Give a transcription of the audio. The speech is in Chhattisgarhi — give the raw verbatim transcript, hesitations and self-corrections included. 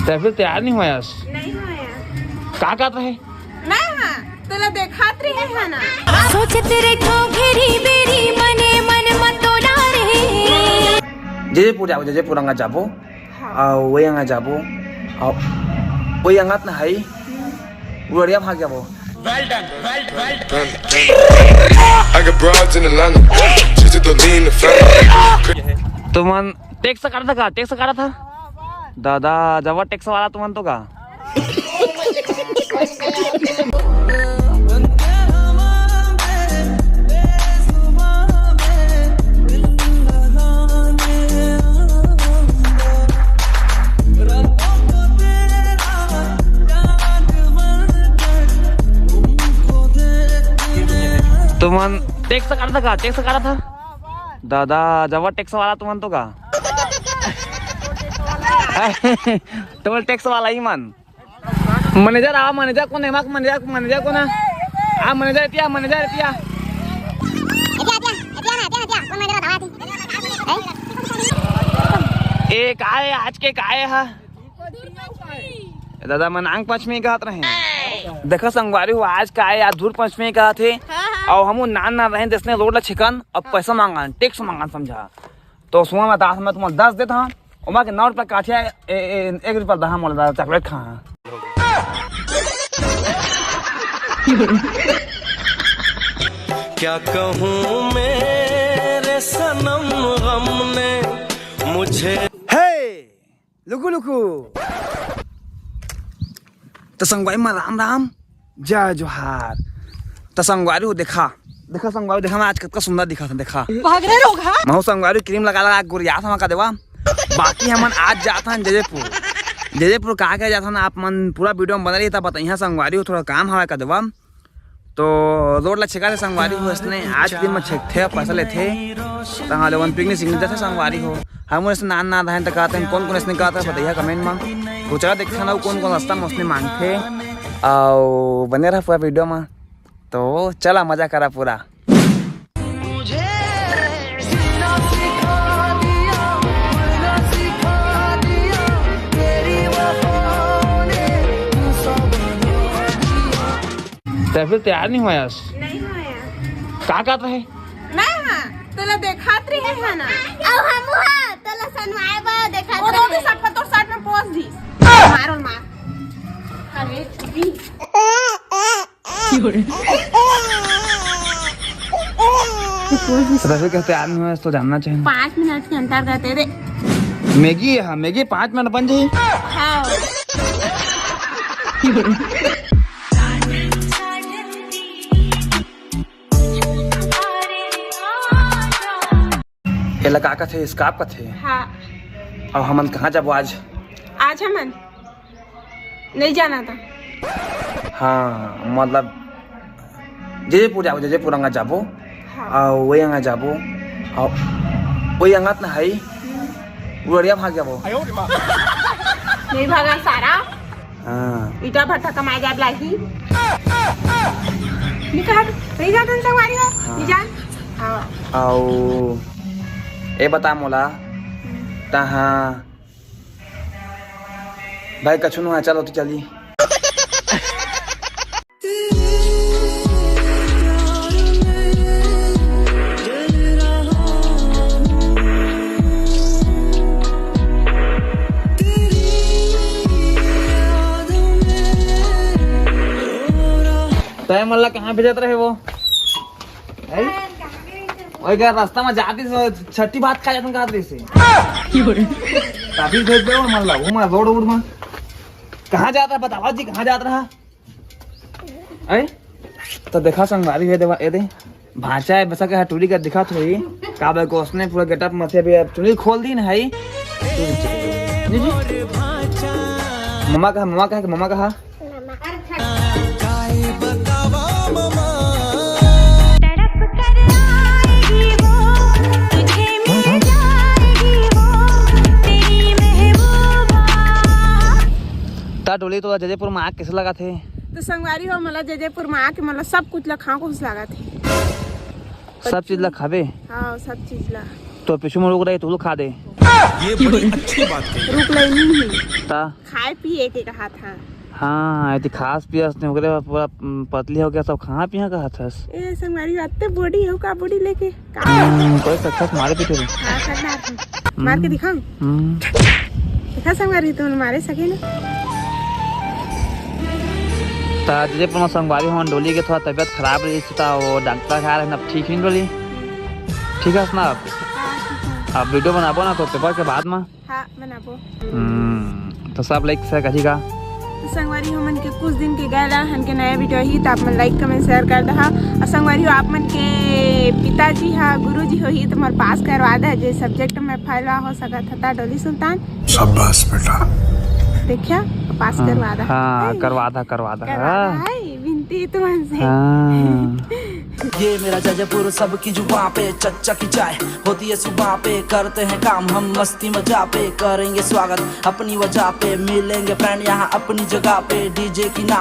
तैं फिर तैयार नहीं होयस? नहीं होया। का कहत रहे? मैं हाँ, तोला देखात रहे है ना। सोचत रहिथों घेरी बेरी, मने मन म तोला रहे। जजेपुर जाबो, जजेपुर अंगा जाबो। हाँ। अउ वही अंगा जाबो। अउ वही अंगा त ना हई, उड़िया भाग जाबो। I got broads in Atlanta, just to lean the family। तुमन टैक्स काटत हव का? टैक्स काटत हव? दादा, जबर टैक्स वाला तुमन तो का। तुमन टैक्स काटत हव का? टैक्स काटत हव? दादा, जबर टैक्स वाला तुमन तो का। टोल टैक्स वाला ही मन। मैनेजर आवा, मैनेजर कोन हे? मैनेजर, मैनेजर कोन हे? आ, मैनेजर एती आ, मैनेजर एती आ। एती आ, एती आ, एती आ ना, एती आ, एती आ। कोन मैनेजर बतावा थी? हैं? ए, का हे आज के, का हे हा? ए दादा, मैं नांग पंचमी कहत रहे। देखा संगवारी हो, आज का हे, आज धूर पंचमी कहत हे। हाँ, हाँ। अउ हमू नान नान रहे, जइसने रोड ला छेकन, अब पैसा मांगन, टैक्स मांगन, समझा। तो सुना मैं दास, मैं तुमन दस देत हंव, ओमा के नौ रुपया काटिया, ए, ए, एक रुपया दहा मोला दादा, चॉकलेट खा। क्या कहूँ मेरे सनम गम ने मुझे। हे, लुकु लुकु। त संगवारी मन राम राम, जय जोहार। त संगवारी हो देखा, देखा संगवारी, देखा मैं आज कतका सुंदर दिखत हंव, देखा। भाग रे रोगहा। महू संगवारी क्रीम लगा लगा के गोरियात हंव का देवा। बाकी हमन आज जात हन जजेपुर। जजेपुर का के जात हन, आप मन पूरा वीडियो में बने रही, तब बताइहा संगवारी हो, थोड़ा काम हवय का देवा। तो रोड ला छेका थे संगवारी हो, इसने आज के दिन में छेकथे, पैसा लेथे। तहाँ ले वन पिकनिक सिकनिक जाथे संगवारी हो। हम इसने नान नान रहन त कहते हैं, कौन कौन इसने कहता है बताइए कमेंट में। तो चला देखते हैं ना कौन कौन रास्ता में उसने मांगथे। अउ बने रहा पूरा वीडियो में। तो चला मजा करा पूरा। तैं फिर तैयार नहीं होयस? नहीं होया। का कहत रहे? मैं हाँ, तोला देखात रहे है ना। अउ हमू हाँ, तोला सनवाए बर देखात रहे। वो दो भी सट पत्तोर सट में पोंछ दिस। मारो मार। अरे छुरी। रवि कहते आदमी हो तो जानना चाहिए। पाँच मिनट के अंतर रहते रे। मैगी है, हाँ, मैगी पाँच मिनट बन जाई। हाँ। एला का कथे? स्कार्फ कथे। हाँ। अउ हमन कहाँ जाबो आज? आज हमन नहीं जाना था। हाँ, मतलब जजेपुर जाबो, जजेपुर अंगा जाबो। हाँ। अउ वही अंगा जाबो। अउ वही अंगा त ना हई, उड़िया भाग जाबो। नहीं भागा सारा। हाँ। ईटा भट्ठा कमाए जाब लाही। निकाल, नहीं जात हन संगवारी हो, हाँ। नहीं जान। हाँ। अउ ए बता मोला, तहाँ भाई कछु नो है, चलो तो चली। तय मल्ला कहाँ भेजत रहे वो? हैं? ओए, का रास्ता में जाती से छट्टी भात खा जातन कहत रही से। काफी भेज दे मन ला, वो मैं रोड उड में। कहाँ जात रहा बतावा जी, कहाँ जात रहा? हैं? तो देखा संगवारी है देवा, ए दे। भांचा है बसा के टूरी का दिखा थोड़ी। का बे को उसने पूरा गेटअप मथे भी अब चुनी खोल दी ना है। ममा कहा, ममा कहा, ममा कहा। तड़प कर आएगी वो, तुझे मिल जाएगी वो, तेरी महबूबा। ता डोली तो जजेपुर में आग कैसे लगा थे? तो संगवारी हो, मला जजेपुर में आके मला सब कुछ ला खाओ कुछ लगा थे। सब चीज ला खाबे? हाँ, सब चीज ला। तो पीछू में लोग रहे, तू लोग खा दे। ये बड़ी अच्छी बात कही। रुक ले, नहीं। ता खाए पिए के कहा था। हाँ, यदि खास पियस ने ओकरे बाद पूरा, उम, पतली हो गया, सब कहाँ पिया कहा थस? ए संगवारी, अत्ते बॉडी हो का, बॉडी लेके का? हम्म, कोई सक्सेस मारे पीछे रे। हाँ, कर ना। मार के दिखाऊं? हम्म, देखा संगवारी, तुम मारे सके ना। ता जे पर संगवारी हमन डोली के थोड़ा तबियत खराब रही था, वो डॉक्टर खा रहे, अब ठीक नहीं डोली। ठीक है ना? अब, अब वीडियो बनाबो ना तो पेपर के बाद में। हाँ, बनाबो। हम्म, तो सब लाइक शेयर करी का? तो संगवारी, हमन के कुछ दिन के गैला हन के नया वीडियो ही, तो आप मन लाइक, कमेंट, शेयर कर दहा। और संगवारी हो, आप मन के पिताजी हा गुरुजी होही, तो मोर पास करवा दे, जे सब्जेक्ट में फेल हो सकत हता, डोली सुल्तान। शाबाश बेटा। देखा, पास करवा दे। हाँ, करवा दा, करवा दा। करवा दे, विनती तुमन से। हाँ। ये मेरा जयपुर सबकी जुबां पे, चच्चा की चाय होती है सुबह पे। करते हैं काम हम मस्ती मजा पे, करेंगे स्वागत अपनी वजह पे। मिलेंगे फ्रेंड यहाँ अपनी जगह पे, डीजे की ना